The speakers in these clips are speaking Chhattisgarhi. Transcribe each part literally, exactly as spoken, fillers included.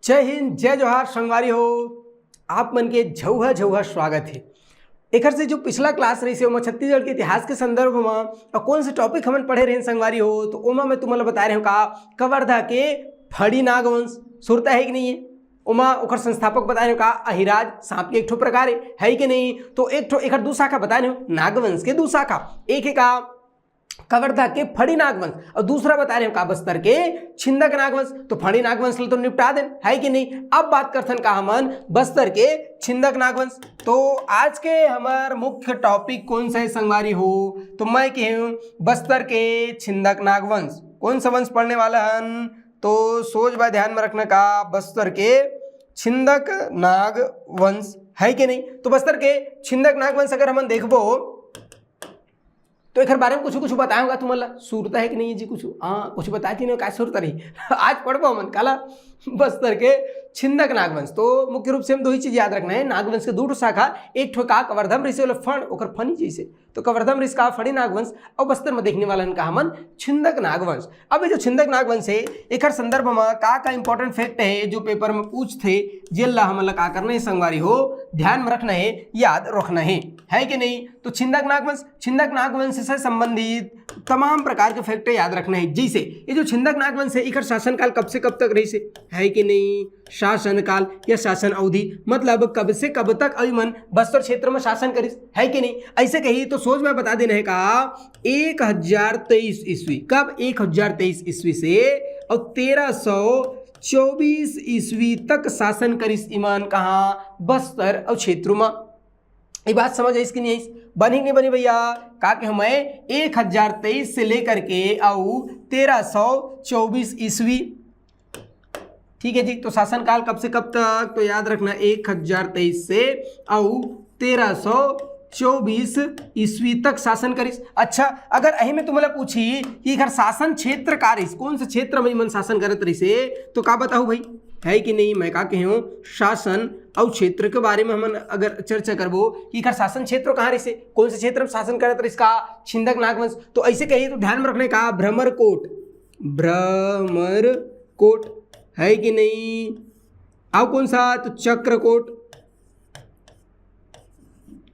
जय हिंद, जय जोहार संगवारी हो, आप मन के झउहा झउहा स्वागत हे। एकर से जो पिछला क्लास रहिसे, ओमा छत्तीसगढ़ के इतिहास के संदर्भ म अउ कौन से टॉपिक हमन पढ़े रहेन संगवारी हो, तो ओमा मैं तुमन ल बताए रहेंव का कवर्धा के फड़ी नागवंश सुरता हे कि नहीं हे, ओमा ओकर संस्थापक बताए रहेंव का अहिराज सांप के एक ठो प्रकार हे, हे कि नहीं? तो एक ठो एकर दू शाखा बताए रहेंव, नागवंश के दू शाखा, एक हे का कवर्धा के फड़ी नागवंश अउ दूसरा बताए रहेंव का बस्तर के छिंदक नागवंश। तो फड़ी नागवंश ल तो निपटा देन, हे कि नहीं? अब बात करथन का हमन बस्तर के छिंदक नागवंश। तो आज के हमर मुख्य टॉपिक कौन सा हे संगवारी हो? तो मैं कहेंव बस्तर के छिंदक नागवंश। कौन सा वंश पढ़ने वाला हन? तो सोच बा ध्यान में रखना का बस्तर के छिंदक नागवंश, हे कि नहीं? तो बस्तर के छिंदक नागवंश अगर हमन देखबो तो एकर बारे में कुछ कुछ बताए हों का तुमन ला? सुरता हे कि नहीं हे जी कुछ? हाँ, कुछ बताए कि नहीं, का सुरता रही? आज पढ़बो हमन काला, बस्तर के छिंदक नागवंश। तो मुख्य रूप से हम दो ही चीज याद रखना हे, नागवंश के दू ठो शाखा, एक ठो का कवर्धम रहिसे, ओला फण, ओकर फनी जैसे, तो कवर्धम रहिस का फड़ी नागवंश, अउ बस्तर में देखने वाला हन का हमन छिंदक नागवंश। अब ये जो छिंदक नागवंश हे, एकर संदर्भ में का का इंपॉर्टेंट फैक्ट हे जो पेपर में पूछथे, जेन ला हमन ला का करना हे संगवारी हो, ध्यान में रखना हे, याद रखना हे, हे कि नहीं? तो छिंदक नागवंश, छिंदक नागवंश से संबंधित तमाम प्रकार के फैक्ट याद रखना हे। जैसे ये जो छिंदक नागवंश हे, एकर शासनकाल कब से कब तक रहिसे, हे कि नहीं? शासनकाल या शासन अवधि, मतलब कब से कब तक अभी मन बस्तर क्षेत्र में शासन करिस, हे कि नहीं? ऐसे कही तो सोच में बता देना हे का एक हजार तेईस ईस्वी, कब? एक हजार तेईस ईस्वी से अउ तेरह सौ चौबीस ईस्वी तक शासन करिस इमन कहाँ? बस्तर अउ क्षेत्र में। ये बात समझ आइस कि नहीं आइस? बनी कि नहीं बनी भैया? का कहेंव मैं, एक हजार तेईस से लेकर के अउ तेरह सौ चौबीस ईस्वी, ठीक है जी। तो शासनकाल कब से कब तक? तो याद रखना, एक हजार तेईस से अउ तेरह सौ चौबीस ईस्वी तक शासन करिस। अच्छा, अगर अही में तुमला पूछी कि एकर शासन क्षेत्र का रहिस, कौन से क्षेत्र में इमन शासन करत रहिसे, तो का बताहू भाई, हे कि नहीं? मैं का कहेंव, शासन अउ क्षेत्र के बारे में हमन अगर चर्चा करबो कि एकर शासन क्षेत्र कहाँ रहिसे, कौन से क्षेत्र में शासन करत रहिस का छिंदक नागवंश, तो ऐसे कही तो ध्यान में रखना हे का भ्रमरकोट, भ्रमरकोट, हे कि नहीं? अउ कौन सा? तो चक्रकोट,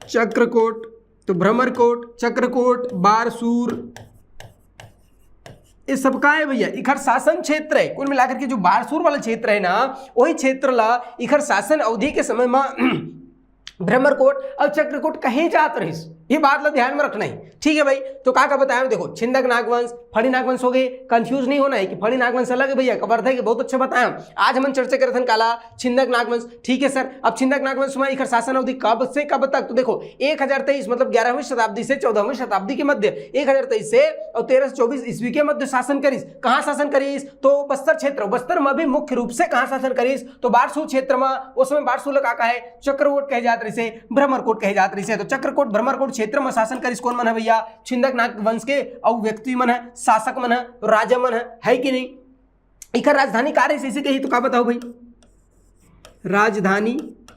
चक्रकोट, तो भ्रमरकोट, चक्रकोट, बारसूर, ये सब का हे भैया? एकर शासन क्षेत्र हे। कुल मिलाकर के जो बारसूर वाला क्षेत्र हे ना, वही क्षेत्र ला एकर शासन अवधि के समय में भ्रमरकोट अउ चक्रकोट कहे जात रहिस। ये बात ला ध्यान में रखना हे, ठीक है भाई। तो का का बताएंव, देखो, छिंदक नागवंश, फड़ी नागवंश हो गए, कंफ्यूज नहीं होना हे कि फड़ी नागवंश अलग हे भैया, कवर्धा के बहुत अच्छा बताएंव। आज हमन चर्चा करत हन काला, छिंदक नागवंश, ठीक है सर। अब छिंदक नागवंश में एकर शासन अवधि कब से कब तक? तो देखो, एक हजार तेईस मतलब ग्यारहवीं शताब्दी से चौदहवीं शताब्दी के मध्य, एक हजार तेईस से अउ तेरह सौ चौबीस ईस्वी के मध्य शासन करिस। कहाँ शासन करिस? तो बस्तर क्षेत्र, बस्तर में भी मुख्य रूप से कहाँ शासन करिस? तो बारसूर क्षेत्र में। उस समय बारसूर ला का कहे? चक्रकोट कहे जात रहिसे, भ्रमरकोट कहे जात रहिसे। तो चक्रकोट, भ्रमरकोट क्षेत्र में शासन करिस कौन मन हे भैया? छिंदक नागवंश के अउ व्यक्ति मन हे, शासक मन हे, राजा मन हे, हे कि नहीं? एकर राजधानी का रहिस, इसे कही तो का बताहू भाई? राजधानी,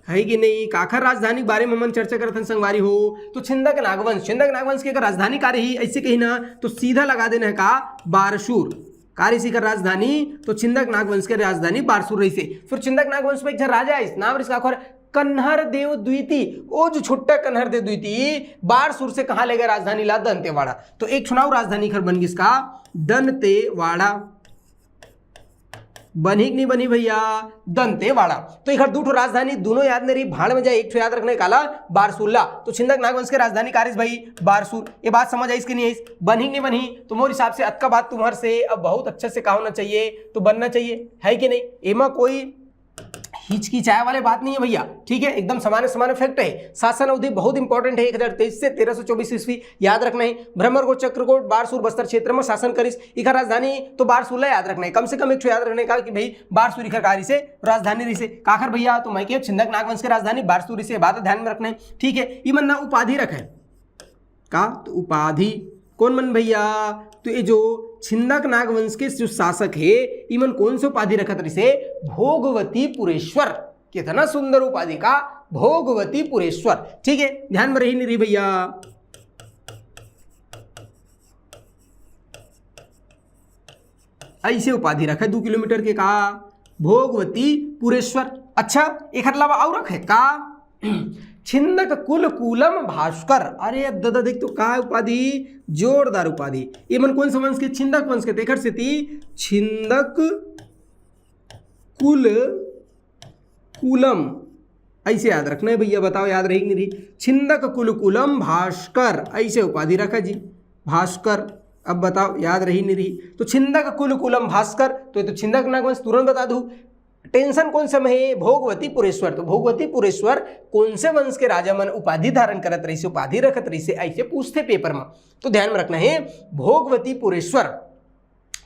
हे कि नहीं? काखर राजधानी के बारे में हमन चर्चा करत हन संगवारी हो, तो छिंदक नागवंश। छिंदक नागवंश के एकर राजधानी का रही, ऐसे कही ना, तो सीधा लगा देना हे का बारसूर। का रहिस एकर राजधानी? तो छिंदक नागवंश के राजधानी बारसूर रहिसे। फिर छिंदक नागवंश में एक झन राजा आइस, नाम रहिस का ओकर? कन्हर देव द्वितीय। वो जो छोटा कन्हर देव द्वितीय बारसूर से कहाँ ले गए राजधानी ला? दंतेवाड़ा। तो एक ठो अउ राजधानी एकर बन गिस का दंतेवाड़ा। बनही कि नहीं बनही भैया? दंतेवाड़ा। तो एकर दू ठो राजधानी, दोनों याद नहीं रही, भाड़ में जाए, एक ठो याद रखना हे काला? बारसूर ला। तो छिंदक नागवंश के राजधानी का रहिस भाई? बारसूर। ये बात समझ आइस कि नहीं आइस? बनही कि नहीं बनही? तो मोर हिसाब से अतका बात तुम्हर से अब बहुत अच्छा से का होना चाहिए, तो बनना चाहिए, हे कि नहीं? एमा कोई हिचकिचाए वाले बात नहीं हे भैया, ठीक है, एकदम सामान्य सामान्य फैक्ट हे। शासन अवधि बहुत इंपॉर्टेंट हे, एक हजार तेईस से तेरह सौ चौबीस ईस्वी, याद रखना हे। भ्रमरकोट, चक्रकोट, बारसूर बस्तर क्षेत्र में शासन करिस। एकर राजधानी तो बारसूर ला याद रखना हे, कम से कम एक ठो याद रखने का कि भाई बारसूर एकर का रहिसे, राजधानी रहिसे। काखर भैया? तो मैं कहेंव छिंदक नागवंश के राजधानी बारसूर रहिसे, बात ध्यान में रखना हे, ठीक है। इमन ना उपाधि रखे, का? तो उपाधि कौन मन भैया? तो ये जो छिंदक नागवंश के जो शासक हे, इमन कौन से उपाधि रखत रहिसे? भोगवती पुरेश्वर। कितना सुंदर उपाधि का, भोगवती पुरेश्वर। ठीक है, ध्यान में रही नहीं रही भैया? ऐसे उपाधि रखे दू किलोमीटर के का भोगवती पुरेश्वर। अच्छा, एखर अलावा अउ रखे का? छिंदक कुल कूलम भास्कर। अरे ददा, देख तो का उपाधि, जोरदार उपाधि। ये मन कौन से वंश के? छिंदक वंश के। तेखर सेती छिंदक कुल कूलम, ऐसे याद रखना है भैया, बताओ याद रही कि नहीं रही। छिंदक कुल कूलम भास्कर, ऐसे उपाधि रखा जी, भास्कर। अब बताओ याद रही नहीं रही। तो छिंदक कुल कूलम भास्कर, तो ये तो छिंदक नागवंश, तुरंत बता दू। टेंशन कौन से में है? भोगवती पुरेश्वर। तो भोगवती पुरेश्वर कौन से वंश के राजा मन उपाधि धारण करत रहिसे, उपाधि रखत रहिसे, ऐसे पूछते पेपर में। तो ध्यान में रखना है, भोगवती पुरेश्वर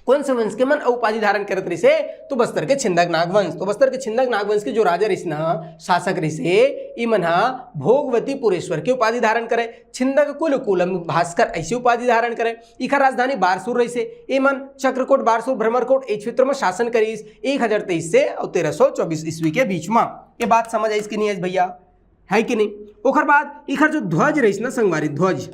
कौन से वंश के मन अउ उपाधि धारण करत रहिसे? तो बस्तर के छिंदक नागवंश। तो बस्तर के छिंदक नागवंश के जो राजा रहिस ना, शासक रहिसे, इमन हा भोगवती पुरेश्वर के उपाधि धारण करे। छिंदक कुल कूलम भास्कर ऐसे उपाधि धारण करे। इखर राजधानी बारसूर रहिसे। इमन चक्रकोट, बारसूर, भ्रमरकोट ए क्षेत्र में शासन करिस एक हजार तेईस से और तेरह सौ चौबीस ईस्वी के बीच में। ये बात समझ आइस कि नहीं आइस भैया? है कि नहीं? ओखर बाद इखर जो ध्वज रहिस ना संगवारी, ध्वज,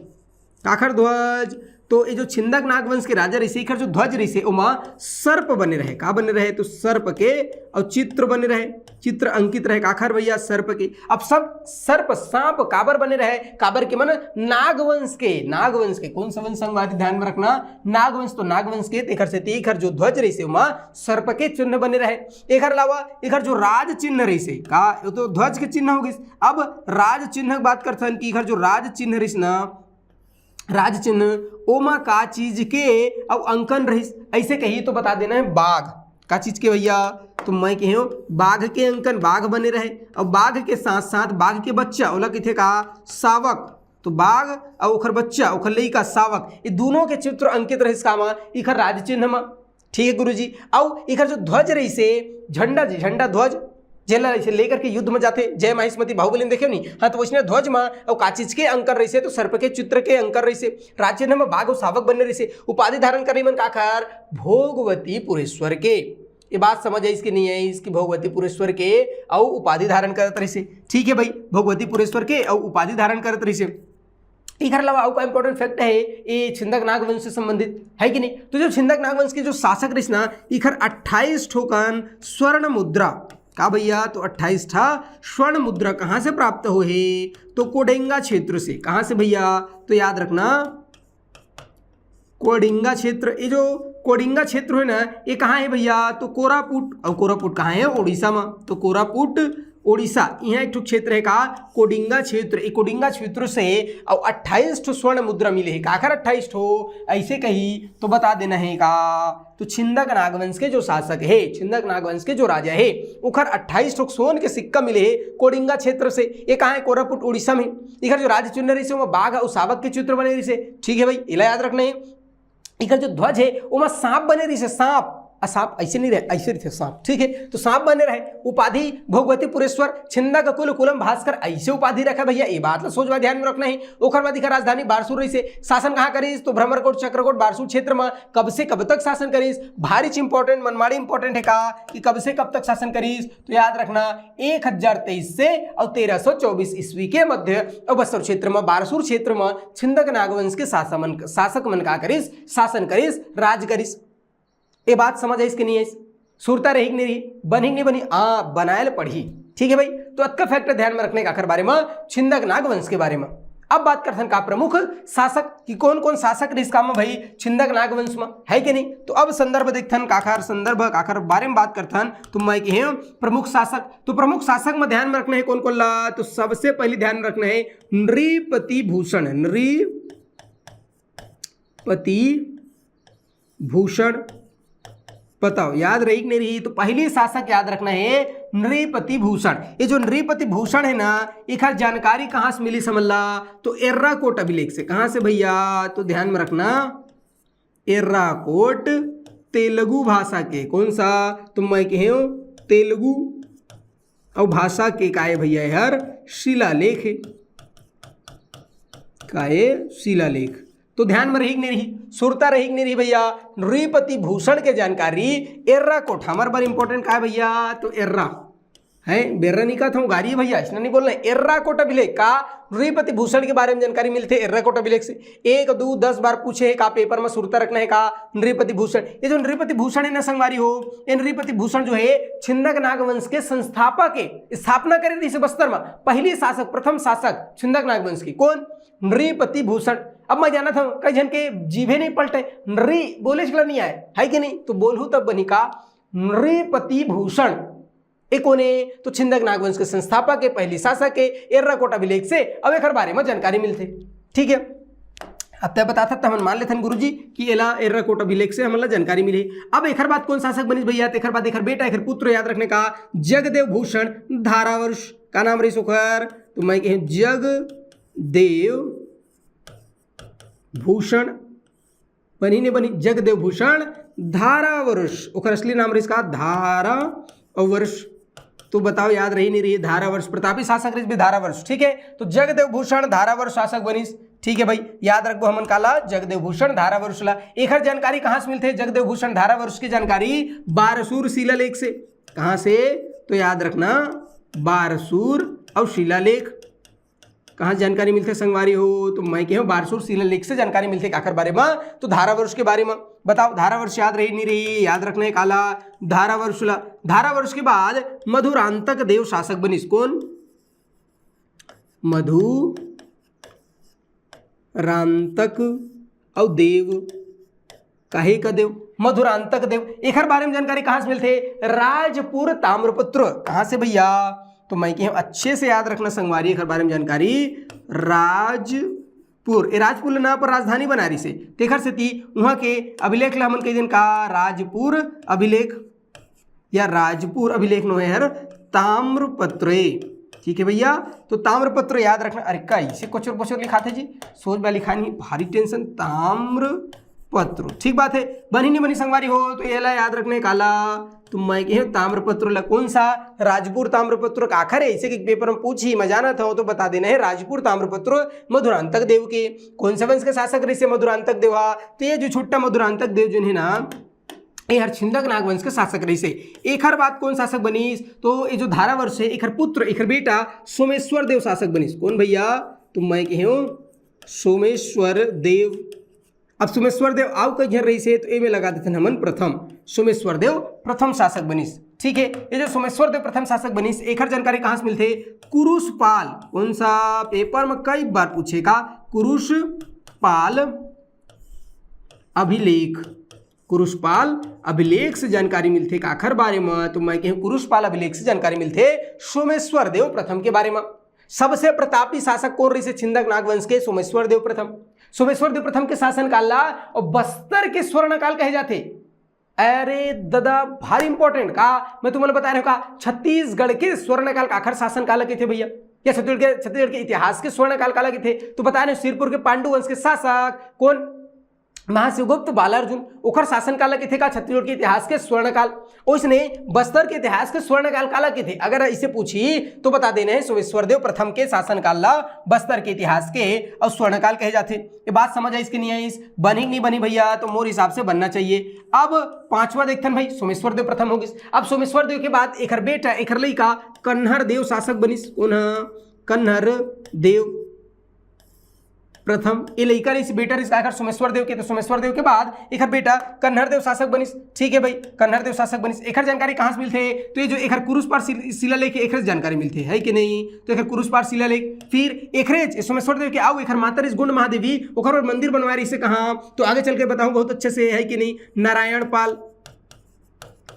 काखर ध्वज? तो ये जो छिंदक नागवंश के राजा रहिसे, इखर जो ध्वज रहिसे, ओमा सर्प बने रहे। का बने रहे? तो सर्प के, और चित्र बने रहे, चित्र अंकित रहे। काखर भैया? सर्प के। अब सब सर्प सांप काबर बने रहे? काबर के मन नागवंश के, नागवंश के कौन सा वंश संगवारी? ध्यान में रखना, नागवंश। तो नागवंश के, तेखर सेती इखर जो ध्वज रहिसे, ओमा सर्प के चिन्ह बने रहे। एखर अलावा इखर जो राज चिन्ह रहिसे, का, ये तो ध्वज के चिन्ह हो गइस। अब राज चिन्ह के बात करथन कि इखर जो राज चिन्ह रहिस ना, राज चिन्ह, ओमा का चीज के अउ अंकन रहिस, ऐसे कही तो बता देना है बाघ। का चीज के भैया? तो मैं कहे हूँ बाघ के अंकन, बाघ बने रहे। और बाघ के साथ साथ बाघ के बच्चा, ओला कथे का? सावक। तो बाघ और ओखर बच्चा, ओखर लइका सावक, ये दोनों के चित्र अंकित रहिस का मा? इखर राज चिन्ह मा। ठीक है गुरुजी। अउ इखर जो ध्वज रहिसे, झंडा जी, झंडा ध्वज, जेला इसे लेकर के युद्ध में जाथे, जय माहिष्मती बाहुबली में देखे नहीं? हाँ, तो वैसने ध्वज में अउ का चीज के अंकन रहिसे? तो सर्प के चित्र के अंकन रहिसे। राज चिन्ह में बाघ अउ सावक बने रहिसे। उपाधि धारण करे मन काखर? भोगवती पुरेश्वर के। ये बात समझ आइस कि नहीं आइस कि भोगवती पुरेश्वर के अउ उपाधि धारण करत रहिसे? ठीक है भाई, भोगवती पुरेश्वर के अउ उपाधि धारण करत रहिसे। इखर अलावा अउ का इंपॉर्टेंट फैक्ट है ये छिंदक नागवंश से संबंधित, है कि नहीं? तो जो छिंदक नागवंश के जो शासक रहिस ना, इखर अट्ठाईस ठोकन स्वर्ण मुद्रा, का भैया? तो अट्ठाईस ठा स्वर्ण मुद्रा कहाँ से प्राप्त होहे? तो कोडेंगा क्षेत्र से। कहाँ से भैया? तो याद रखना, कोडिंगा क्षेत्र। ये जो कोडिंगा क्षेत्र है ना, ये कहाँ है भैया? तो कोरापुट। और कोरापुट कहाँ है? उड़ीसा में। तो कोरापुट उड़ीसा, यहाँ एक ठो क्षेत्र है का? कोडिंगा क्षेत्र। ये कोडिंगा क्षेत्र से और अट्ठाईस ठो स्वर्ण मुद्रा मिले है। काखर अट्ठाईस ठो? ऐसे कही तो बता देना है का? तो छिंदक नागवंश के जो शासक है, छिंदक नागवंश के जो राजा है, ओखर अट्ठाईस ठो सोन के सिक्का मिले है कोडिंगा क्षेत्र से। ये कहाँ है? कोरापुट उड़ीसा में। इखर जो राज चिन्ह रहिसे, ओमा बाघ और सावक के चित्र बने रहिसे। ठीक है भाई, इला याद रखना है। इखर जो ध्वज है, ओमा सांप बने रहिसे, सांप। आ, सांप ऐसे नहीं रहे, ऐसे रहिसे सांप, ठीक है? तो सांप बने रहे। उपाधि भोगवती पुरेश्वर, छिंदक कुल कूलम भास्कर, ऐसे उपाधि रखे भैया, ये बात ला सोच बा ध्यान में रखना है। ओखर बाद इखर राजधानी बारसूर रहिसे। शासन कहाँ करिस? तो भ्रमरकोट, चक्रकोट, बारसूर क्षेत्र में। कब से कब तक शासन करिस? भारी इंपॉर्टेंट, मनमाड़ी इंपॉर्टेंट है का, कि कब से कब तक शासन करिस? तो याद रखना, एक हजार तेईस से और तेरह सौ चौबीस ईस्वी के मध्य और बस्तर क्षेत्र में, बारसूर क्षेत्र में छिंदक नागवंश के शासक मन, शासक मन का करिस? शासन करिस, राज करिस। ये बात समझ आइस कि नहीं आइस? सुरता रही कि नहीं रही? बनही कि नहीं बनही? आ, बनायल पड़ही। ठीक है भाई, तो अतका फैक्ट ध्यान में रखने का आखिर बारे में छिंदक नागवंश के बारे में। अब बात करथन का प्रमुख शासक कि कौन कौन शासक रहिस का में भाई छिंदक नागवंश में, है कि नहीं? तो अब संदर्भ देखथन, काखर संदर्भ, काखर बारे में बात करथन, तो मैं कहे प्रमुख शासक। तो प्रमुख शासक में ध्यान में रखना है कौन कौन ला? तो सबसे पहले ध्यान में रखना है नृपति भूषण, नृपति भूषण। बताओ याद रही कि नहीं रही? तो पहली शासक याद रखना है नृपति भूषण। ये जो नृपति भूषण है ना, एखर जानकारी कहाँ से मिली समझ ला? तो एर्राकोट अभिलेख से। कहाँ से भैया? तो ध्यान में रखना, एर्राकोट तेलुगु भाषा के। कौन सा? तो मैं कहे हूँ तेलुगु। और भाषा के काय भैया, हर शिलालेख है। काय? शिलालेख। तो ध्यान में रही कि नहीं रही, सुरता रही कि नहीं रही भैया? नृपति भूषण के जानकारी एर्राकोट, हमारे बार इंपॉर्टेंट का है भैया? तो एर्रा, है, बेर्रा नहीं कहत हूँ, गारी है भैया, इसने नहीं बोलना है। एर्राकोट अभिलेख का नृपति भूषण के बारे में जानकारी मिलथे एर्राकोट अभिलेख से। एक दू दस बार पूछे हे का, पेपर में सुरता रखना है का नृपति भूषण। ये जो नृपति भूषण है ना संगवारी हो, ये नृपति भूषण जो है छिंदक नागवंश के संस्थापक है, स्थापना करे रहिस बस्तर में, पहली शासक, प्रथम शासक छिंदक नागवंश की। कौन? नृपति भूषण। अब मैं जानत हूँ कई झन के जीभे नहीं पलटे, नृ बोले चला नहीं आए, है कि नहीं? तो बोलहू तब बनी का नृपति भूषण। ए कोने? तो छिंदक नागवंश के संस्थापक है, पहली शासक है, एर्राकोट अभिलेख से अब एकर बारे में जानकारी मिलथे। ठीक है, अब तय बताथस त हमन मान लेथन गुरुजी कि एला एर्राकोट अभिलेख से हमन ला जानकारी मिले। अब एकर बाद कौन शासक बनिस भैया? तेकर बाद एकर बेटा, एकर पुत्र, याद रखने का, जगदेव भूषण धारावर्ष। का नाम रहिस ओकर? तो मैं कहे जगदेव भूषण, बनी ने बनी, जगदेव भूषण धारावर्ष। ओकर असली नाम रहिस का? धारावर्ष। तो बताओ, याद रही नहीं रही? धारावर्ष प्रतापी शासक रहिस भी धारावर्ष। ठीक है, तो जगदेव भूषण धारावर्ष शासक बनिस। ठीक है भाई, याद रखबो हमन काला, जगदेव भूषण धारावर्ष ला। एकर जानकारी कहाँ से मिलथे? जगदेव भूषण धारावर्ष की जानकारी बारसूर शिलालेख से। कहाँ से? तो याद रखना, बारसूर और शिलालेख। कहाँ जानकारी मिलथे संगवारी हो? तो मैं कहे हूँ बारसूर शिलालेख से जानकारी मिलथे। काकर बारे में? तो धारावर्ष के बारे में। बताओ, धारावर्ष याद रही नहीं रही? याद रखना है काला, धारावर्ष ला। धारावर्ष के बाद मधुरांतक देव शासक बनिस। कौन? मधुरांतक अउ देव, काहे का देव? मधुरांतक देव। एकर बारे में जानकारी कहाँ से मिलथे? राजपुर ताम्रपत्र। कहाँ से भैया? तो मैं कहे हूँ अच्छे से याद रखना संगवारी, एकर बारे में जानकारी राजपुर, ए राजपुर ल ना पर राजधानी बना रहिसे, तेखर सेती उहाँ के अभिलेख ला हमन कहि देन का राजपुर अभिलेख, या राजपुर अभिलेख नो हे हर ताम्रपत्र। ठीक है भैया, तो ताम्रपत्र याद रखना। अरे का इसे कोचर बोचर लिखाथे जी, सोच बा लिखा नहीं, भारी टेंशन। ताम्रपत्र, ठीक बात है, बनी नहीं बनी संगवारी हो, तो एला याद रखने काला। तो मैं कहे ताम्रपत्र ला कौन सा? राजपुर ताम्रपत्र। काखर है? इसे कि पेपर में पूछी, मैं जानत हूँ, तो बता देना है राजपुर ताम्रपत्र मधुरांतक देव के। कौन सा वंश के शासक रहिसे मधुरांतक देव हा? तो ये जो छोटा मधुरांतक देव जो है ना, ये हर छिंदक नागवंश के शासक रहिसे। एखर बाद कौन शासक बनिस? तो ये जो धारावर्ष है, एखर पुत्र, एखर बेटा सोमेश्वर देव शासक बनिस। कौन भैया? तो मैं कहे हूँ सोमेश्वर देव। अब सोमेश्वर देव आउ कई झन रहिसे, तो एमे लगा देथन हमन प्रथम। सोमेश्वर देव प्रथम शासक बनिस। ठीक है, ये जो सोमेश्वर देव प्रथम शासक बनिस, एखर जानकारी कहाँ से मिलथे? कुरुष पाल। कौन सा? पेपर में कई बार पूछे का, कुरुष पाल अभिलेख। कुरुष पाल अभिलेख से जानकारी मिलथे। काखर बारे में? तो मैं कहे कुरुष पाल अभिलेख से जानकारी मिलथे सोमेश्वर देव प्रथम के बारे में। सबसे प्रतापी शासक कौन रहिसे छिंदक नागवंश के? सोमेश्वर देव प्रथम। सोमेश्वर देव प्रथम के शासनकाल ला अउ बस्तर के स्वर्णकाल कहे जाथे। अरे ददा, भारी इंपॉर्टेंट। का मैं तुमन ला बताए रहेंव का छत्तीसगढ़ के स्वर्णकाल काखर शासनकाल ला कहिथे भैया, या छत्तीसगढ़ के, छत्तीसगढ़ के इतिहास के स्वर्णकाल काला कहिथे? तो बताए रहेंव सिरपुर के पांडु वंश के शासक कौन? महाशिवगुप्त बालार्जुन, ओखर शासनकाल ला कहिथे का छत्तीसगढ़ के इतिहास के स्वर्णकाल? ओइसने बस्तर के इतिहास के स्वर्णकाल काला कहिथे? अगर इसे पूछी तो बता देना है सोमेश्वर देव प्रथम के शासनकाल ला बस्तर के इतिहास के अउ स्वर्णकाल कहे जाथे। ये बात समझ आइस कि नहीं आइस? बनी कि नहीं बनी भैया? तो मोर हिसाब से बनना चाहिए। अब पांचवा देखथन भाई, सोमेश्वर देव प्रथम हो गिस। अब सोमेश्वर देव के बाद एखर बेटा, एखर लइका कन्हर देव शासक बनिस। कौन ह? कन्हर देव प्रथम। ये लइका रहिस, बेटा रहिस काकर? सोमेश्वर देव के। तो सोमेश्वर देव के बाद एखर बेटा कन्हर देव शासक बनिस। ठीक है भाई, कन्हर देव शासक बनिस। एखर जानकारी कहाँ से मिलथे? तो ये जो एखर कुरुष पाल शिल-, शिलालेख है, एखर जानकारी मिलथे, है कि नहीं? तो एखर कुरुष पाल शिलालेख, फिर एखरे ज-, सोमेश्वर देव के आउ एखर माता रहिस गोंड महादेवी, ओखर बर मंदिर बनवाए रहिसे कहाँ? तो आगे चल के बताऊँ बहुत अच्छे से, है कि नहीं? नारायण पाल,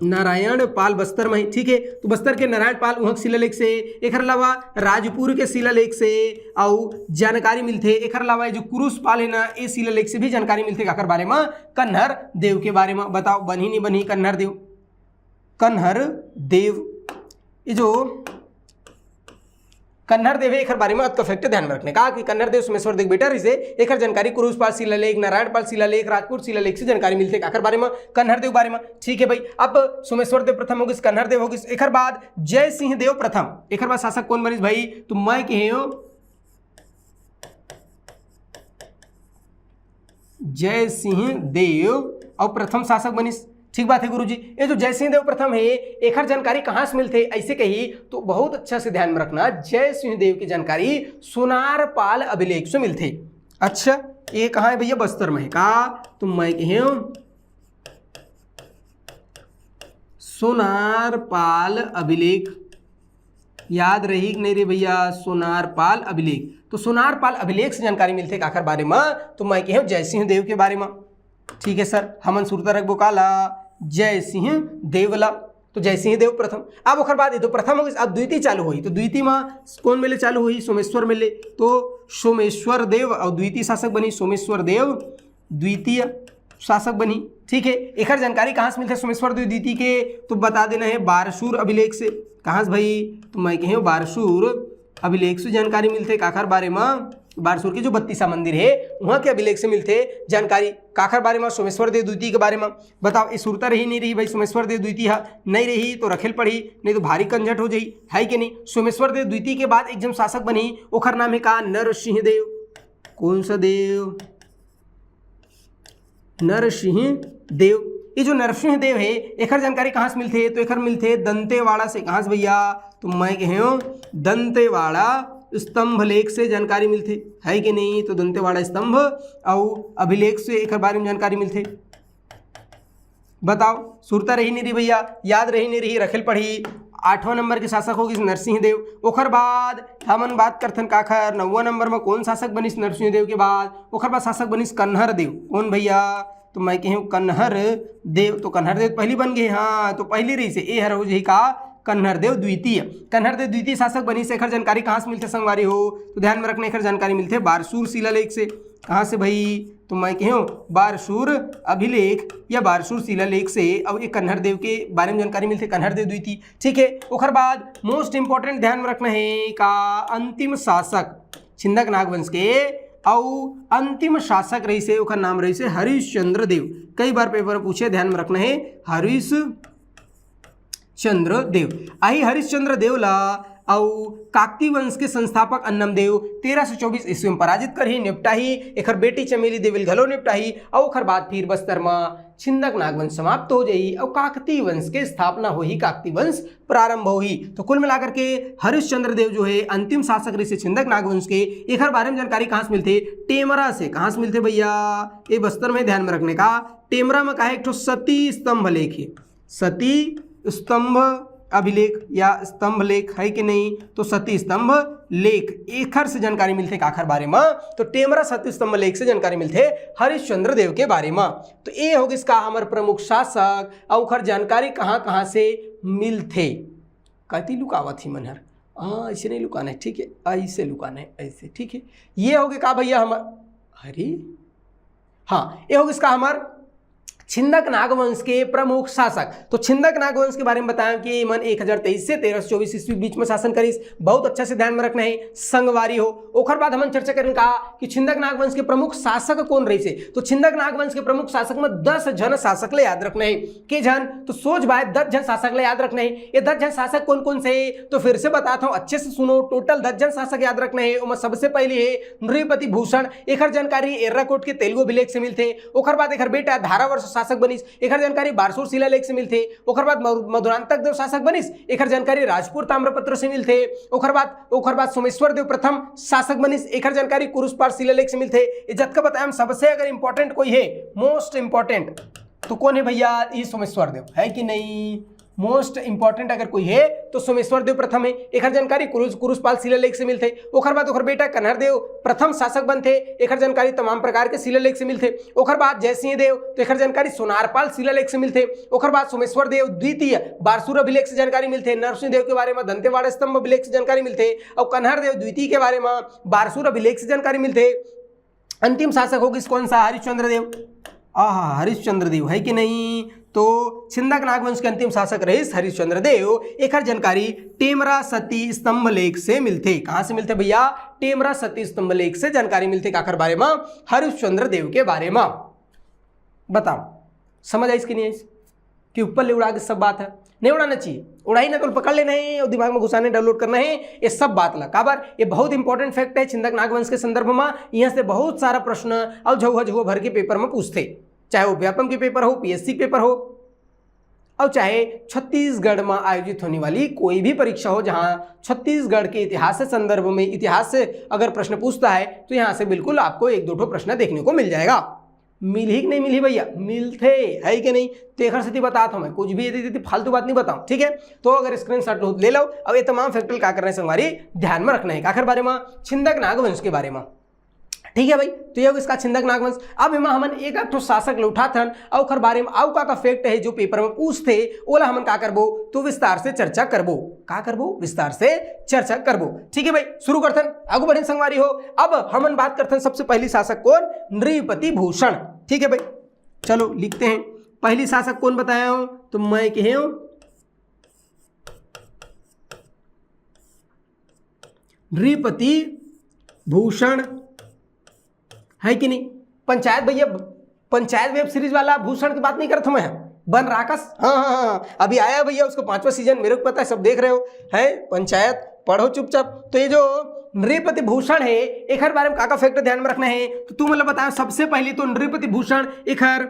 नारायण पाल बस्तर में, ठीक है, तो बस्तर के नारायण पाल उहाँ के शिलालेख से, एखर अलावा राजपुर के शिलालेख से अउ जानकारी मिलथे। एखर अलावा ये जो कुरुष पाल है ना, ये शिलालेख से भी जानकारी मिलथे। काकर बारे में? कन्हर देव के बारे में। बताओ, बनही नहीं बनही कन्हर देव? कन्हर देव, ये जो कन्हर देव है, एखर बारे में अतका fact ध्यान में रखने का कि कन्हर देव सोमेश्वर देव बेटा रहिसे, एखर जानकारी कुरुष पाल शिलालेख, नारायण पाल शिलालेख, राजपुर शिलालेख से जानकारी मिलथे। काकर बारे में? कन्हर देव बारे में। ठीक है भाई, अब सोमेश्वर देव प्रथम हो गिस, कन्हर देव हो गिस, एखर बाद जय सिंह देव प्रथम। एखर बाद शासक कौन बनिस भाई? तो मैं कहे हूँ जय सिंह देव अउ प्रथम शासक बनिस। ठीक बात है गुरुजी। ये जो जय सिंह देव प्रथम है, एखर जानकारी कहाँ से मिलथे, ऐसे कही तो बहुत अच्छा से ध्यान में रखना, जय सिंह देव की जानकारी सोनार पाल अभिलेख से मिलथे। अच्छा, ये कहाँ है भैया? बस्तर में है का? तो मैं कहे सोनार पाल अभिलेख, याद रही कि नहीं रे भैया? सोनार पाल अभिलेख। तो सोनार पाल अभिलेख से जानकारी मिलथे काखर बारे में? तो मैं कहे जय सिंह देव के बारे में। ठीक है सर, हमन सुरता रखबो काला? जय सिंह देव ला। तो जय सिंह देव प्रथम। अब ओखर बाद ये तो प्रथम हो गइस, अब द्वितीय चालू होही। तो द्वितीय में कौन मेले चालू होही? सोमेश्वर मेले। तो सोमेश्वर देव और द्वितीय शासक बनी सोमेश्वर देव द्वितीय शासक बनी। ठीक है, एखर जानकारी कहाँ से मिलथे सोमेश्वर देव द्वितीय के? तो बता देना है बारसूर अभिलेख से। कहाँ से भाई? तो मैं कहे बारसूर अभिलेख से जानकारी मिलथे। काखर बारे में? बारसूर के जो बत्तीसा मंदिर है, वहाँ के अभिलेख से मिलथे जानकारी। काखर बारे में? सोमेश्वर देव द्वितीय के बारे में। बताओ, ये सुरता रही नहीं रही भाई? सोमेश्वर देव द्वितीय हा नहीं रही तो रखेल पड़ही, नहीं तो भारी कंझट हो जाही, है कि नहीं? सोमेश्वर देव द्वितीय के बाद एक जन शासक बनी, ओखर नाम है का? नरसिंह देव। कौन सा देव? नरसिंह देव। ये जो नरसिंह देव है, एखर जानकारी कहाँ से मिलथे? तो एखर मिलथे दंतेवाड़ा से। कहाँ से भैया? तो मैं कहे दंतेवाड़ा स्तंभ लेख से जानकारी मिलथे, है कि नहीं? तो दंतेवाड़ा स्तंभ और अभिलेख से एखर बारे में जानकारी मिलथे। बताओ, सुरता रही नहीं रही भैया? याद रही नहीं रही, रखेल पड़ही। आठवां नंबर के शासक हो गइस नरसिंह देव। ओखर बाद हमन बात करथन काखर, नौवां नंबर में कौन शासक बनिस नरसिंह देव के बाद? ओखर बाद शासक बनिस कन्हर देव। कौन भैया? तो मैं कहे कन्हर देव। तो कन्हर देव पहली बन गए, हाँ, तो पहली रहिसे, ए हर हो जाही का? कन्हर देव द्वितीय। कन्हर देव द्वितीय शासक बनिस, एखर जानकारी कहाँ से मिलथे संगवारी हो? तो ध्यान में रखना, एखर जानकारी मिलथे बारसूर शिलालेख से। कहाँ से भाई? तो मैं कहे बारसूर अभिलेख या बारसूर शिलालेख से। अब ये कन्हर देव के बारे में जानकारी मिलथे, कन्हर देव द्वितीय। ठीक है, ओखर बाद most important ध्यान में रखना है का? अंतिम शासक छिंदक नागवंश के अउ अंतिम शासक रहिसे, ओखर नाम रहिसे हरिश्चंद्र देव। कई बार पेपर में पूछे, ध्यान में रखना है, हरिश्चंद्र देव। आही हरिश्चंद्र देव ला अउ काकती वंश के संस्थापक अन्नम देव तेरह सौ चौबीस ईस्वी में पराजित करही, निपटाही। एखर बेटी चमेली देवी ल घलो निपटाही अउ ओखर बाद फिर बस्तर म छिंदक नागवंश समाप्त हो जाही अउ काकती वंश के स्थापना होही, काकती वंश प्रारंभ होही। तो कुल मिलाकर के हरिश्चंद्र देव जो है अंतिम शासक रहिसे छिंदक नागवंश के। एखर बारे में जानकारी कहाँ से मिलथे? टेमरा से। कहाँ से मिलथे भैया? ये बस्तर में, ध्यान में रखने का। टेमरा में का है? एक ठो सती स्तंभ लेख है, सती स्तंभ अभिलेख या स्तंभ लेख, है कि नहीं? तो सती स्तंभ लेख, एखर से जानकारी मिलथे काखर बारे में? तो टेमरा सती स्तंभ लेख से जानकारी मिलथे हरिश्चंद्र देव के बारे में। तो ये हो गिस का हमर प्रमुख शासक, अउ ओखर जानकारी कहाँ कहाँ से मिलथे। कति लुकावत ही मन हर, हाँ, ऐसे नहीं लुकाना है, ठीक है, ऐसे लुकाना है, ऐसे, ठीक है। ये हो गए का भैया हमर, अरे हाँ, ये हो गिस का हमर छिंदक नागवंश के प्रमुख शासक। तो छिंदक नागवंश के बारे में बताया कि मन एक हजार तेईस से तेरह सौ चौबीस ईस्वी बीच में शासन करिस। बहुत अच्छा से ध्यान में रखना है संगवारी हो। ओखर बाद हमन चर्चा करें का कि छिंदक नागवंश के प्रमुख शासक कौन रहिसे। तो छिंदक नागवंश के प्रमुख शासक में दस झन शासक ले याद रखना है। के झन? तो सोझ बात, दस झन शासक ले याद रखना है। ये दस झन शासक कौन कौन से? तो फिर से बताता हूँ, अच्छे से सुनो। टोटल दस झन शासक याद रखना है। ओमा सबसे पहले है नृपति भूषण, एखर जानकारी एर्राकोट के तेलुगु अभिलेख से मिलथे। ओखर बाद एखर बेटा धारावर्ष शासक बनिस, एखर जानकारी बारसूर शिलालेख से मिलथे। ओखर बाद मधु-, मधुरांतक देव शासक बनिस, एखर जानकारी राजपुर ताम्रपत्र से मिलथे। ओखर बाद, ओखर बाद सोमेश्वर देव प्रथम शासक बनिस, एखर जानकारी कुरुषपाल शिलालेख से मिलथे। ये जतका बताएम, सबसे अगर इंपॉर्टेंट कोई है, मोस्ट इंपॉर्टेंट, तो कौन है भैया? ये सोमेश्वर देव है कि नहीं? मोस्ट इंपॉर्टेंट अगर कोई है तो सोमेश्वर देव प्रथम है। एखर जानकारी कुरुष कुरुषपाल शिलालेख से मिलथे। ओखर बाद ओखर बेटा कन्हर देव प्रथम शासक बनथे, एखर जानकारी तमाम प्रकार के शिलालेख से मिलथे। ओखर बाद जयसिंह देव, तो एखर जानकारी सोनारपाल शिलालेख से मिलथे। ओखर बाद सोमेश्वर देव द्वितीय बारसूर अभिलेख से जानकारी मिलथे, नरसिंह देव के बारे में दंतेवाड़ा स्तंभ अभिलेख से जानकारी मिलथे, और कन्हर देव द्वितीय के बारे में बारसूर अभिलेख से जानकारी मिलथे। अंतिम शासक हो गिस कौन सा? हरिश्चंद्र देव। आहा, हरिश्चंद्र देव है कि नहीं? तो छिंदक नागवंश के अंतिम शासक रहिस हरिश्चंद्र देव। एखर जानकारी टेमरा सती स्तंभ लेख से मिलथे। कहाँ से मिलथे भैया? टेमरा सती स्तंभ लेख से जानकारी मिलथे। काखर बारे में? हरिश्चंद्र देव के बारे में। बताओ, समझ आइस कि नहीं आइस? कि ऊपर ले उड़ा के सब बात है, नहीं उड़ाना चाहिए। उड़ाही ना तो पकड़ लेना है और दिमाग में घुसाने, डाउनलोड करना है ये सब बात ला। काबर? ये बहुत इंपॉर्टेंट फैक्ट है छिंदक नागवंश के संदर्भ में। यहाँ से बहुत सारा प्रश्न और झउहा झउहा भर के पेपर में पूछथे, चाहे वो व्यापम के पेपर हो, पीएससी के पेपर हो। और चाहे छत्तीसगढ़ में आयोजित होने वाली कोई भी परीक्षा हो, जहां छत्तीसगढ़ के इतिहास के संदर्भ में, इतिहास से अगर प्रश्न पूछता है, तो यहां से बिल्कुल आपको एक दो ठो प्रश्न देखने को मिल जाएगा। मिलही कि नहीं मिलही भैया? मिलथे, है कि नहीं? तो एकर सेती बतात हूं मैं, कुछ भी यदि, यदि फालतू बात नहीं बताऊं, ठीक है? तो अगर स्क्रीनशॉट लो, ले लो। अब ये तमाम फैक्टर का करना है संगवारी, ध्यान में रखना है। काखर बारे में? छिंदक नागवंश के बारे में। ठीक है भाई, तो ये हो इसका छिंदक नागवंश। अब एमा हमन एक, एक ठो शासक ल उठाथन, अउ ओखर बारे में अउ का का फैक्ट है जो पेपर में पूछथे, ओला हमन का करबो, तो विस्तार से चर्चा करबो। का करबो? विस्तार से चर्चा करबो। ठीक है भाई, शुरू करथन, आगू बढ़ेन संगवारी हो। अब हमन बात करथन सबसे पहली शासक कोन? नृपति भूषण। ठीक है भाई, चलो लिखते हैं, पहली शासक कोन बताया हूं, तो मैं कहे हूं नृपति भूषण, है कि नहीं? पंचायत भैया, पंचायत वेब सीरीज वाला भूषण की बात नहीं करत हूं मैं, बन राकस। हाँ, हाँ, हाँ, अभी आया है भैया, उसको पांचवा सीजन, मेरे को पता है, सब देख रहे हो, है पंचायत, पढ़ो चुपचाप। तो ये जो नृपति भूषण है, एखर बारे में का का फैक्ट ध्यान में रखना है, तो तुम मतलब बताओ। सबसे पहले तो नृपति भूषण एखर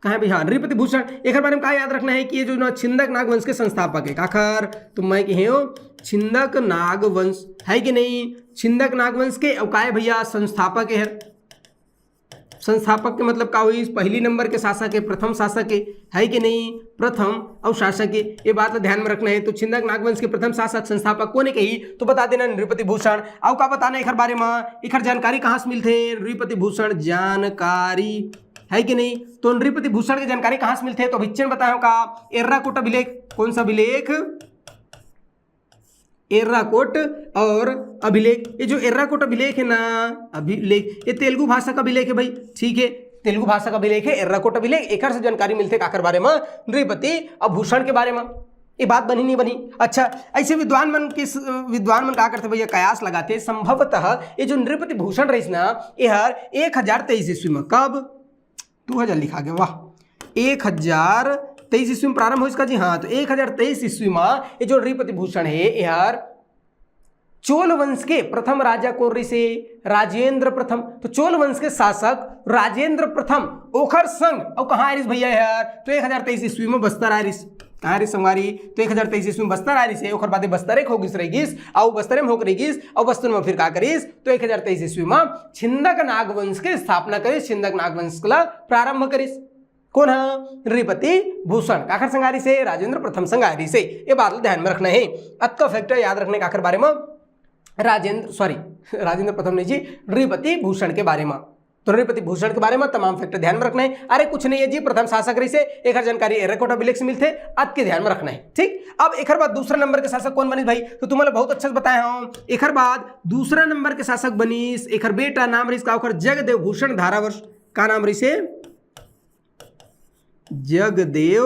कहा है भाई? हाँ, नृपति भूषण। एकर बारे में का याद रखना है कि ये जो ना छिंदक नागवंश के संस्थापक है, काखर? तो मैं कहे हूं छिंदक नागवंश, है कि नहीं? छिंदक नागवंश के, अउ का है भैया? संस्थापक है। संस्थापक के मतलब का हुई? पहली नंबर के शासक है, प्रथम शासक है, है कि नहीं? प्रथम अउ शासक है, ये बात ला ध्यान में रखना है। तो छिंदक नागवंश के प्रथम शासक, संस्थापक कोन है कही, तो बता देना नृपति भूषण। अउ का बताना एकर बारे में, एकर जानकारी कहां से मिलथे? नृपति भूषण जानकारी, है कि नहीं? तो नृपति भूषण के जानकारी कहां से मिलथे? तो अभिच्चन बताए हो का, एर्राकोट अभिलेख। कौन सा अभिलेख? एर्राकोट और अभिलेख। ये जो एर्राकोट अभिलेख है ना, अभिलेख, ये तेलुगु भाषा का अभिलेख है भाई, ठीक है, तेलुगु भाषा का अभिलेख है एर्राकोट अभिलेख। एकर से जानकारी मिलथे काकर बारे में? नृपति और भूषण के बारे में। ये बात बनी नहीं बनी? अच्छा, ऐसे विद्वान मन के स-, विद्वान मन का करथे भैया, कयास लगाथे, संभवतः ये जो नृपति भूषण रहिस ना, एहर एक हजार तेईस ईस्वी में, कब? दो हजार लिखा गया, वाह, एक हजार तेईस ईस्वी में प्रारंभ होइस का जी? हाँ, तो एक हजार तेईस ईस्वी में ये जो नृपति भूषण है, एहर चोल वंश के प्रथम राजा कोन रहिसे? राजेंद्र प्रथम। तो चोल वंश के शासक राजेंद्र प्रथम, ओखर संग, अउ कहाँ आय रिस भैया यार? तो एक हजार तेईस ईस्वी में बस्तर आय रिस। कहाँ रिस संगवारी? तो एक हजार तेईस ईस्वी में बस्तर आय रिस, ओखर बादे बस्तर एक हो गिस रह गिस, अउ बस्तर में होके रह गिस, अउ बस्तर में फिर का करिस? तो एक हजार तेईस ईस्वी में छिंदक नागवंश के स्थापना करिस, छिंदक नागवंश ला प्रारंभ करिस। कोन हा? नृपति भूषण। काखर संग आय रिसे? राजेंद्र प्रथम संग आय रिसे। ये बात ला ध्यान में रखना है। अतका फैक्ट याद रखने काखर बारे में? राजेंद्र, सॉरी, राजेंद्र प्रथम नहीं जी, नृपति भूषण के बारे में। तो नृपति भूषण के बारे में तमाम फैक्ट ध्यान में रखना है। अरे कुछ नहीं है जी, प्रथम शासक रहिसे, एकर जानकारी एर्राकोट अभिलेख से मिलथे, अतके ध्यान में रखना है, ठीक। अब एकर बाद दूसरा नंबर के शासक कोन बनिस भाई? तो तुमन ला बहुत अच्छा से बताए हूं। एकर बाद दूसरा नंबर के शासक बनिस, एकर बेटा नाम रहिस का ओकर? जगदेव भूषण धारावर्ष। का नाम रहिसे? जगदेव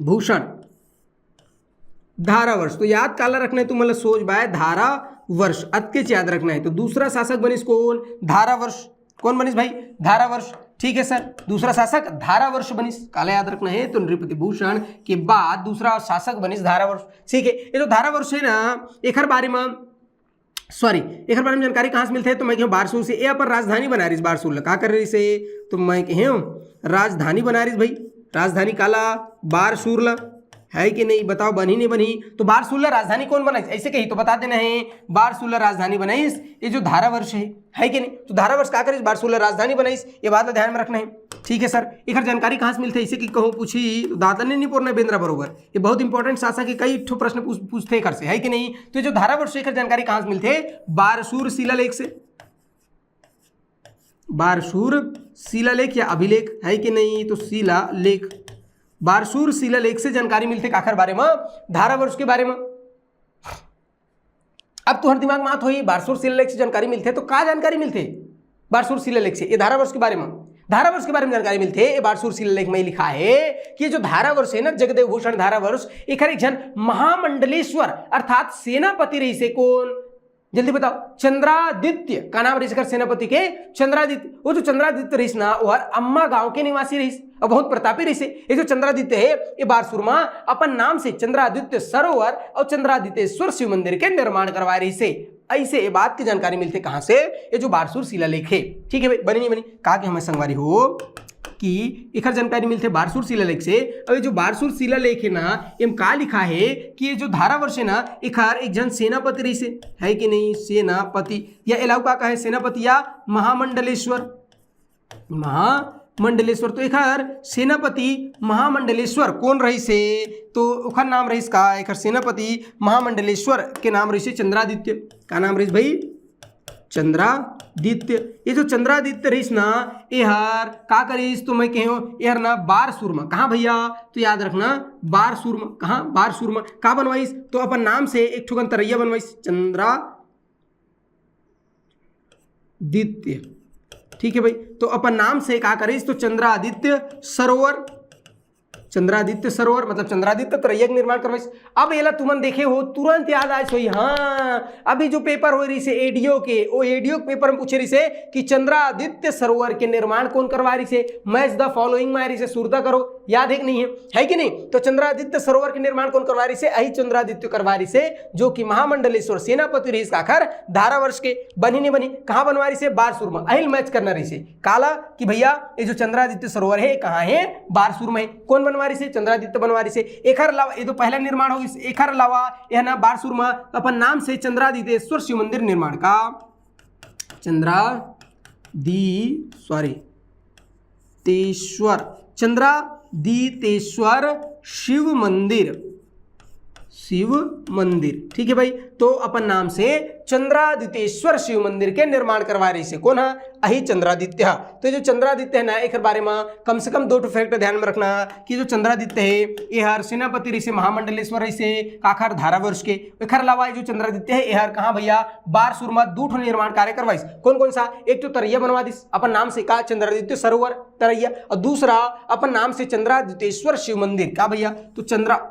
भूषण धारावर्ष। तो याद काला रखना है तुमन ला? सोज बाय धारावर्ष, अतकेच याद रखना है। तो दूसरा शासक बनिस कोन? धारावर्ष। कोन बनिस भाई? धारावर्ष। ठीक है सर, दूसरा शासक धारावर्ष बनिस। काला याद रखना है? तो नृपति भूषण के बाद दूसरा शासक बनिस धारावर्ष। ठीक है, ये जो धारावर्ष है ना, एकर बारे में, सॉरी, एकर बारे में जानकारी कहाँ से मिलथे? तो मैं कहूँ बारसूर से। ये अपन राजधानी बनाय रिस बारसूर ला। का करे रिसे? तो मैं कहूँ राजधानी बनाय रिस भाई। राजधानी काला? बारसूर ला। है कि नहीं? बताओ, बनही नहीं बनही? तो बारसूर ला राजधानी कोन बनाइस? ऐसे कही तो बता देना है, बारसूर ला राजधानी बनाइस ये जो धारावर्ष है, है कि नहीं? तो धारावर्ष का करिस? बारसूर ला राजधानी बनाइस। ये बात ला ध्यान में रखना है। ठीक है सर, एकर जानकारी कहाँ से मिलथे? ऐसे कि कहूँ पूछही तो दातन नहीं पोरना बेंदरा बरोबर। ये बहुत इंपॉर्टेंट शासक है, कई ठो प्रश्न पूछ, पूछथे एकर से, है कि नहीं? तो ये जो धारावर्ष है, एकर जानकारी कहाँ से मिलथे? बारसूर शिलालेख से। बारसूर शिलालेख या अभिलेख, है कि नहीं? तो शिलालेख, बारसूर शिलालेख से जानकारी मिलथे काखर बारे में? धारावर्ष के बारे में। अब तुहर दिमाग में आत होही, बारसूर शिलालेख से जानकारी मिलथे, तो का जानकारी मिलथे बारसूर शिलालेख से? ये धारावर्ष के बारे में, धारावर्ष के बारे में जानकारी मिलथे। ये बारसूर शिलालेख में लिखा है कि जो धारावर्ष है ना, जगदेव भूषण धारावर्ष, एकर एक झन महामंडलेश्वर अर्थात सेनापति रहिसे। कोन? जल्दी बताओ। चंद्रादित्य। का नाम रहिसे एकर सेनापति के? चंद्रादित्य। वो जो चंद्रादित्य रहिस ना, वो हर अम्मा गांव के निवासी रहिस और बहुत प्रतापी रहिसे। ये जो चंद्रादित्य है, ये बारसूर मा अपन नाम से चंद्रादित्य सरोवर और चंद्रादित्येश्वर शिव मंदिर के निर्माण करवाए रहिसे। ऐसे ये बात की जानकारी मिलथे कहाँ से? ये जो बारसूर शिलालेख है, ठीक है भाई, बनी नहीं बनी? का के हमें संगवारी हो कि एखर जानकारी मिलथे बारसूर शिलालेख से। अब ये जो बारसूर शिलालेख है ना, एम का लिखा है कि ये जो धारावर्ष है ना, एखर एक झन सेनापति रहिसे, है कि नहीं? सेनापति, या एला अउ का कहे, सेनापति या महामंडलेश्वर, महामंडलेश्वर। तो एखर सेनापति महामंडलेश्वर कोन रहिसे? तो ओखर नाम रहिस का? एखर सेनापति महामंडलेश्वर के नाम रहिसे चंद्रादित्य। का नाम रहिस भाई? चंद्रादित्य। ये जो चंद्रादित्य रहिस ना, एहर का करिस? तो मैं कहे हूँ, एहर ना बारसूर म, कहाँ भैया? तो याद रखना, बारसूर म। कहाँ? बारसूर म। का बनवाइस? तो अपन नाम से एक ठोकन तरैया बनवाइस, चंद्रादित्य। ठीक है भाई, तो अपन नाम से का करिस? तो चंद्रादित्य सरोवर, चंद्रादित्य सरोवर मतलब चंद्रादित्य तरैया के निर्माण करवाइस। अब एला तुमन देखे हो, तुरंत याद आइस होही, हाँ, अभी जो पेपर होए रहिसे एडीओ के, वो एडीओ के पेपर में पूछे रहिसे कि चंद्रादित्य सरोवर के निर्माण कोन करवाए रहिसे? Match the following में आए रहिसे, सुरता करो, याद है कि नहीं है, है कि नहीं? तो चंद्रादित्य सरोवर के निर्माण कोन करवाए रहिसे? अही चंद्रादित्य करवाए रहिसे, जो कि महामंडलेश्वर सेनापति रहिस काखर, धारावर्ष के। बनी नहीं बनी? कहाँ बनवाए रहिसे? बारसूर में। अहिल मैच करना रहिसे। काला कि भैया, ये जो चंद्रादित्य सरोवर है, कहाँ है? बारसूर में। कोन बनवाए रहिसे? चंद्रादित्य बनवाए रहिसे। एखर अलावा, ये तो पहला निर्माण हो गइस, एखर अलावा यह ना बारसूर में अपन नाम से चंद्रादितेश्वर शिव मंदिर निर्माण का, चंद्रादि सॉरी तेश्वर, चंद्रादितेश्वर शिव मंदिर, शिव मंदिर। ठीक है भाई, तो अपन नाम से चंद्रादितेश्वर शिव मंदिर के निर्माण करवाए रहिसे। कोन हा? अही चंद्रादित्य हा। तो ये जो चंद्रादित्य है ना, एकर बारे में कम से कम दो ठो फैक्ट ध्यान में रखना कि जो चंद्रादित्य है, एहर सेनापति रहिसे, महामंडलेश्वर रहिसे, काखर? धारावर्ष के। एखर अलावा ये जो चंद्रादित्य है, एहर कहाँ भैया? बारसूर में दू ठो निर्माण कार्य करवाइस। कोन कोन सा? एक तो तरैया बनवा दिस अपन नाम से, का? चंद्रादित्य सरोवर तरैया, और दूसरा अपन नाम से चंद्रादितेश्वर शिव मंदिर। का भैया? तो चंद्रा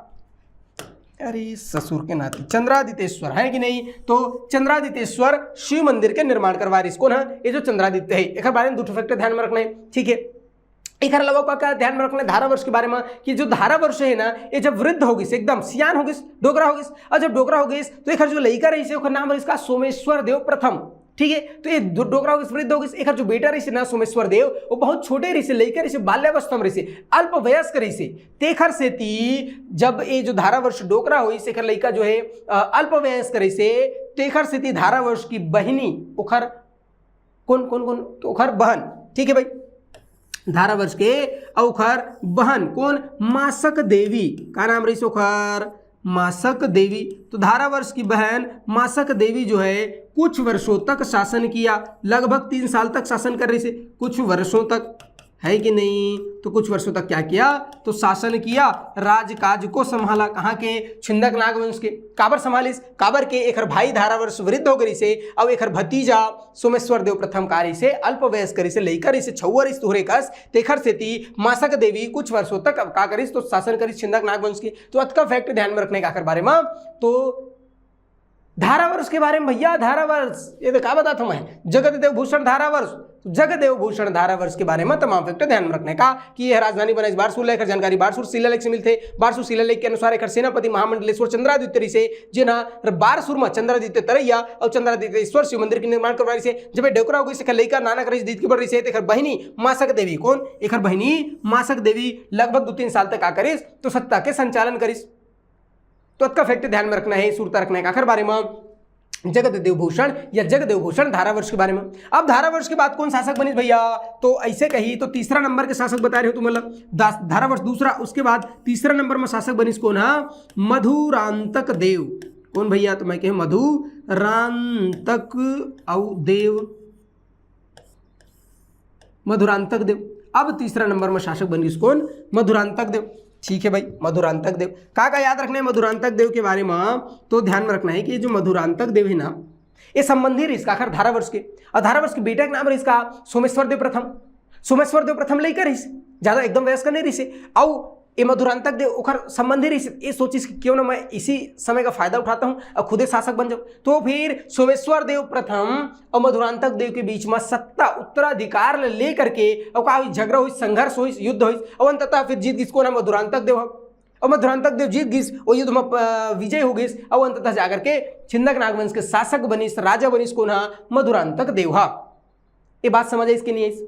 अरे ससुर के नाती, चंद्रादितेश्वर है कि नहीं? तो चंद्रादितेश्वर शिव मंदिर के निर्माण करवाए रहिस। कोन हा? ये जो चंद्रादित्य है, एकर बारे में दू ठो फैक्ट ध्यान में रखना है, ठीक है। एकर अलावा का, का ध्यान में रखना है धारावर्ष के बारे में कि जो धारावर्ष है ना, ये जब वृद्ध हो गइस, एकदम सियान हो गइस, डोकरा हो गइस, और जब डोकरा हो गइस तो एकर जो लइका रहिसे, ओकर नाम रहिस का? सोमेश्वर देव प्रथम। ठीक है, तो ये डोकरा हो गइस, वृद्ध हो गइस, एकर जो बेटा रहिसे ना सोमेश्वर देव, वो बहुत छोटे रहिसे, लइका रहिसे, बाल्यावस्था में रहिसे, अल्प वयस्क रहिसे। तेखर सेती जब ये जो धारावर्ष डोकरा होइस, एकर लइका जो है अल्प वयस्क रहिसे, तेखर सेती धारावर्ष की बहिनी, ओखर कोन कोन कोन? तो ओखर बहन, ठीक है भाई, धारावर्ष के, अउ ओखर बहन कोन? मासक देवी। का नाम रहिस ओखर? मासक देवी। तो धारावर्ष की बहन मासक देवी जो है कुछ वर्षों तक शासन किया, लगभग तीन साल तक शासन करे रहिसे, कुछ वर्षों तक, है कि नहीं? तो कुछ वर्षों तक क्या किया? तो शासन किया, राजकाज को संभाला। कहाँ के? छिंदक नागवंश के। काबर संभालिस? काबर के एखर भाई धारावर्ष वृद्ध हो गए रहिसे, अउ एखर भतीजा सोमेश्वर देव प्रथम का रहिसे, अल्प वयस्क रहिसे, लइका रहिसे, छउवा रहिस तुहरे कस, तेखर सेती मासक देवी कुछ वर्षों तक का करिस? तो शासन करिस छिंदक नागवंश के। तो अतका फैक्ट ध्यान में रखना है काखर बारे में, तो धारावर्ष के बारे में भैया, धारावर्ष, ये तो का बताता हूँ मैं, जगत देव भूषण धारावर्ष, तो जगत देव भूषण धारावर्ष के बारे में तमाम फैक्ट ध्यान में रखना है का कि यह राजधानी बनाइस बारसूर, एकर जानकारी बारसूर शिलालेख से मिलथे। बारसूर शिलालेख के अनुसार एकर सेनापति महामंडलेश्वर चंद्रादित्य रहिसे, जेन ह बारसूर म चंद्रादित्य तरैया अउ चंद्रादित्येश्वर शिव मंदिर के निर्माण करवाए रहिसे। जब ये डोकरा हो गइस, एकर लइका नानक रहिस, दिदकी बड़ रहिसे, तेकर बहिनी मासक देवी, कोन? एकर बहिनी मासक देवी लगभग दू तीन साल तक का करिस, तो सत्ता के संचालन करिस। तो अतका फैक्ट ध्यान में रखना है, सुरता रखना है काखर बारे में, जगत देव भूषण या जगदेव भूषण धारावर्ष के बारे में। अब धारावर्ष के बाद कोन शासक बनिस भैया? तो ऐसे कही तो तीसरा नंबर के शासक बता रहे हो तुम, मतलब दस, धारावर्ष दूसरा, उसके बाद तीसरा नंबर में शासक बनिस कोन हा? मधुरांतक देव। कोन भैया? तो मैं कहे मधुरांतक अउ देव, मधुरांतक देव। अब तीसरा नंबर में शासक बन गइस कोन? मधुरांतक देव। ठीक है भाई, मधुरांतक देव। का का याद रखना है मधुरांतक देव के बारे में? तो ध्यान में रखना है कि जो मधुरांतक देव है ना, ये संबंधी रहिस काखर? धारावर्ष के। अउ धारावर्ष के बेटा के नाम रहिस का? सोमेश्वर देव प्रथम। सोमेश्वर देव प्रथम लइका रहिस, ज्यादा एकदम वयस्क नहीं रहिसे। अउ ये मधुरांतक देव ओखर संबंधी रहिस, ये सोचिस कि क्यों ना मैं इसी समय का फायदा उठाता हूँ और खुदे शासक बन जाऊँ। तो फिर सोमेश्वर देव प्रथम और मधुरांतक देव के बीच में सत्ता उत्तराधिकार ले लेकर के और का हुई? झगड़ा हुई, संघर्ष हुई, युद्ध हुई और अंततः फिर जीत गइस कोन हा? मधुरांतक देव ह। अउ मधुरांतक देव जीत गिस, ओ युद्ध म, अ, विजय हो गिस, अउ अंततः जाकर के छिंदक नागवंश के शासक बनिस, राजा बनिस कोन हा? मधुरांतक देव हा। ये बात समझ आइस कि नहीं आइस?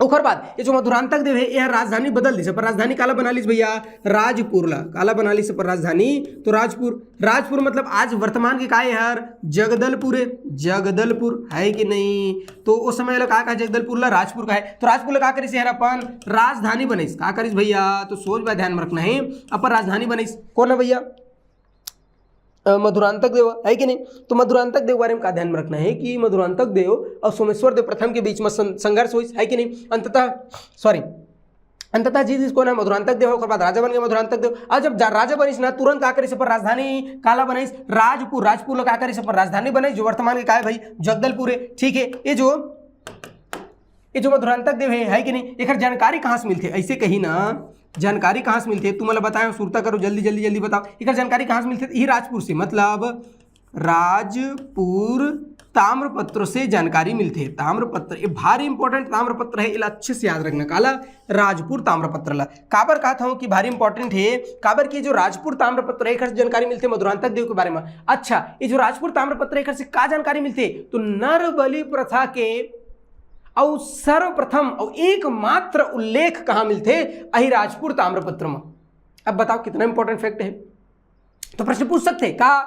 ओकर बाद ये जो मधुरांतक देव हे, ये राजधानी बदल दिस, पर राजधानी काला बना लिस भैया? राजपुर ला। काला बना लिस पर राजधानी? तो राजपुर। राजपुर मतलब आज वर्तमान के का हे हर? जगदलपुर हे, जगदलपुर, है कि नहीं? तो उस समय ला का कहा, जगदलपुर ला राजपुर कहे। तो राजपुर ला का करिस हर अपन? राजधानी बनाइस। का करिस भैया? तो सोच बात ध्यान में रखना हे, अपन राजधानी बनाइस। कोन हे भैया? अ, मधुरांतक देव, है कि नहीं? तो मधुरांतक देव के बारे में का ध्यान में रखना हे कि मधुरांतक देव अउ सोमेश्वर देव प्रथम के बीच में सं-, संघर्ष होइस, है कि नहीं? अंततः, sorry, अंततः जीत गिस कोन हा? मधुरांतक देव। ओकर बाद राजा बन गे मधुरांतक देव। अउ जब जा-, राजा बनिस ना, तुरंत का करिस अपन राजधानी काला बनाइस? राजपुर। राजपुर ला का करिस अपन राजधानी बनाइस, जो वर्तमान के का हे भाई? जगदलपुर हे। ठीक हे, ये जो, ये जो मधुरांतक देव हे, है कि नहीं? एकर जानकारी कहाँ से मिलथे? ऐसे कही ना, जानकारी कहाँ से मिलथे? तुमन ला बताएं, सुरता करो, जल्दी, जल्दी, जल्दी बताओ। एकर जानकारी कहाँ से मिलथे? ये राजपुर से, मतलब राजपुर ताम्रपत्र से जानकारी मिलथे। ताम्रपत्र, ये भारी इंपॉर्टेंट ताम्रपत्र हे, एला अच्छे से याद रखना। काला? राजपुर ताम्रपत्र ला। काबर कहत हूँ कि भारी इंपॉर्टेंट हे? काबर कि जो राजपुर ताम्रपत्र हे, एकर से जानकारी मिलथे मधुरांतक देव के बारे में। अच्छा, ये जो राजपुर ताम्रपत्र हे, एकर से का जानकारी मिलथे? तो नरबलि प्रथा के अउ सर्वप्रथम अउ एकमात्र उल्लेख कहाँ मिलथे? अही राजपुर ताम्रपत्र में। अब बताओ, कितना इंपॉर्टेंट फैक्ट हे। तो प्रश्न पूछ सकथे का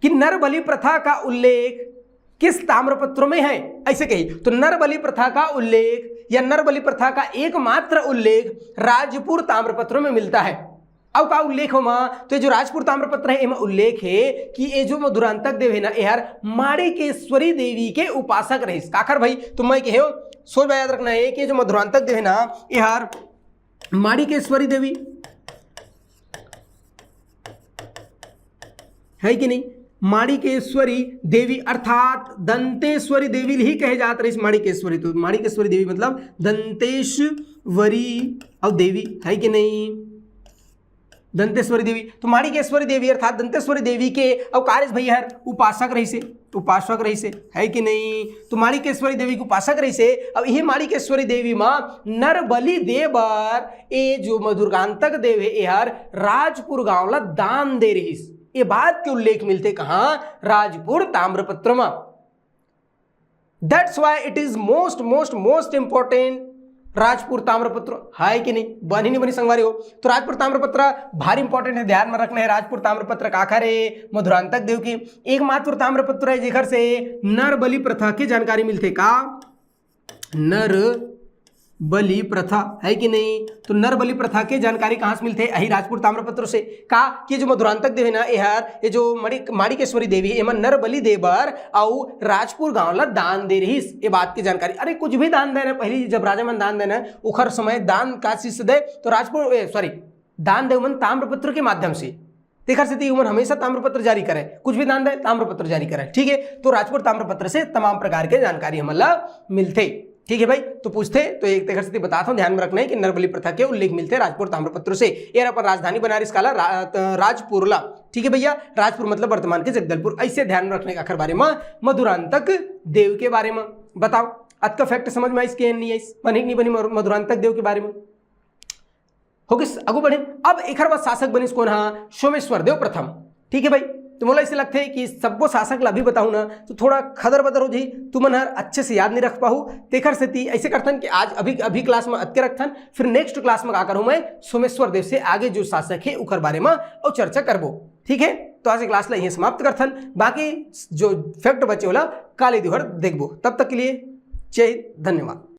कि नरबलि प्रथा का उल्लेख किस ताम्रपत्र में है, ऐसे कही। तो नरबलि प्रथा का उल्लेख या नरबलि प्रथा का एकमात्र उल्लेख राजपुर ताम्रपत्र में मिलता है। अउ का उल्लेख हे ओमा? तो ये जो राजपुर ताम्रपत्र हे, एमा उल्लेख हे कि ये जो मधुरांतक देव हे ना, एहर माणिकेश्वरी देवी के उपासक रहिस। काखर भाई? तो मैं कहे हूँ, सोच बात याद रखना हे कि ये जो मधुरांतक देव हे ना, एहर माणिकेश्वरी देवी, है कि नहीं? माणिकेश्वरी देवी अर्थात दंतेश्वरी देवी ही कहे जात रहिस माणिकेश्वरी। तो माणिकेश्वरी देवी मतलब दंतेश्वरी अउ देवी, है कि नहीं? दंतेश्वरी देवी। तो माणिकेश्वरी देवी अर्थात दंतेश्वरी देवी के अउ का रहिस भैया हर? उपासक रहिसे, उपासक रहिसे, है कि नहीं? तो माणिकेश्वरी देवी के उपासक रहिसे। अब यही माणिकेश्वरी देवी म नरबलि दे बर ए जो मधुरांतक देव हे, एहर राजपुर गांव ला दान दे रहिस। ये बात के उल्लेख मिलथे कहाँ? राजपुर ताम्रपत्र म। That's why it is most, most, most important Rajpur ताम्रपत्र, है कि नहीं? बनी नहीं बनी संगवारी हो? तो राजपुर ताम्रपत्र भारी इंपॉर्टेंट हे, ध्यान में रखना हे। राजपुर ताम्रपत्र काखर हे? मधुरांतक देव के। एकमात्र ताम्रपत्र हे जेखर से नरबलि प्रथा के जानकारी मिलथे। का? नरबलि प्रथा, है कि नहीं? तो नरबलि प्रथा के जानकारी कहाँ से मिलथे? अही राजपुर ताम्रपत्र से। का कि जो मधुरांतक देव हे ना, एहर, ये जो माणि-, माणिकेश्वरी देवी हे, एमन नरबलि दे बर अउ राजपुर गांव ला दान दे रहिस, ये बात के जानकारी। अरे, कुछ भी दान दे ना, पहली जब राजा मन दान दे ना, ओखर समय दान का चीज से दे, तो राजपुर, ए, sorry, दान दे मन ताम्रपत्र के माध्यम से। तेखर सेती उमन हमेशा ताम्रपत्र जारी करे, कुछ भी दान दे, ताम्रपत्र जारी करे। ठीक है, तो राजपुर ताम्रपत्र से तमाम प्रकार के जानकारी हमन ला मिलथे। ठीक है भाई, तो पूछथे तो एक तेखर सेती बतात हूँ, ध्यान में रखना है कि नरबलि प्रथा के उल्लेख मिलथे राजपुर ताम्रपत्र से। यार अपन राजधानी बनारिस काला? रा-, त-, राजपुर ला। ठीक है भैया, राजपुर मतलब वर्तमान के जगदलपुर। ऐसे ध्यान में रखने का आखिर बारे में मधुरांतक देव के बारे में बताओ, अतका फैक्ट समझ में आइस के नहीं आइस? बनी कि नहीं बनी मधुरांतक देव के बारे में? हो गिस, आगू बढ़े। अब एखर बाद शासक बनिस कोन हा? सोमेश्वर देव प्रथम। ठीक है भाई, तो मोला ऐसे लगथे कि सब्बो शासक ला अभी बताहूँ ना, तो थोड़ा खदर बदर हो जाही, तुमन हर अच्छे से याद नहीं रख पाहू। तेखर सेती ऐसे करथन कि आज अभी, अभी क्लास में अतके रखथन, फिर नेक्स्ट क्लास में का करूँ मैं, सोमेश्वर देव से आगे जो शासक है ओकर बारे में और चर्चा करबो। ठीक है, तो आज के क्लास ला यहीं समाप्त करथन, बाकी जो फैक्ट बचे ओला काली दिवहर देखबो। तब तक के लिए जय हिंद, धन्यवाद।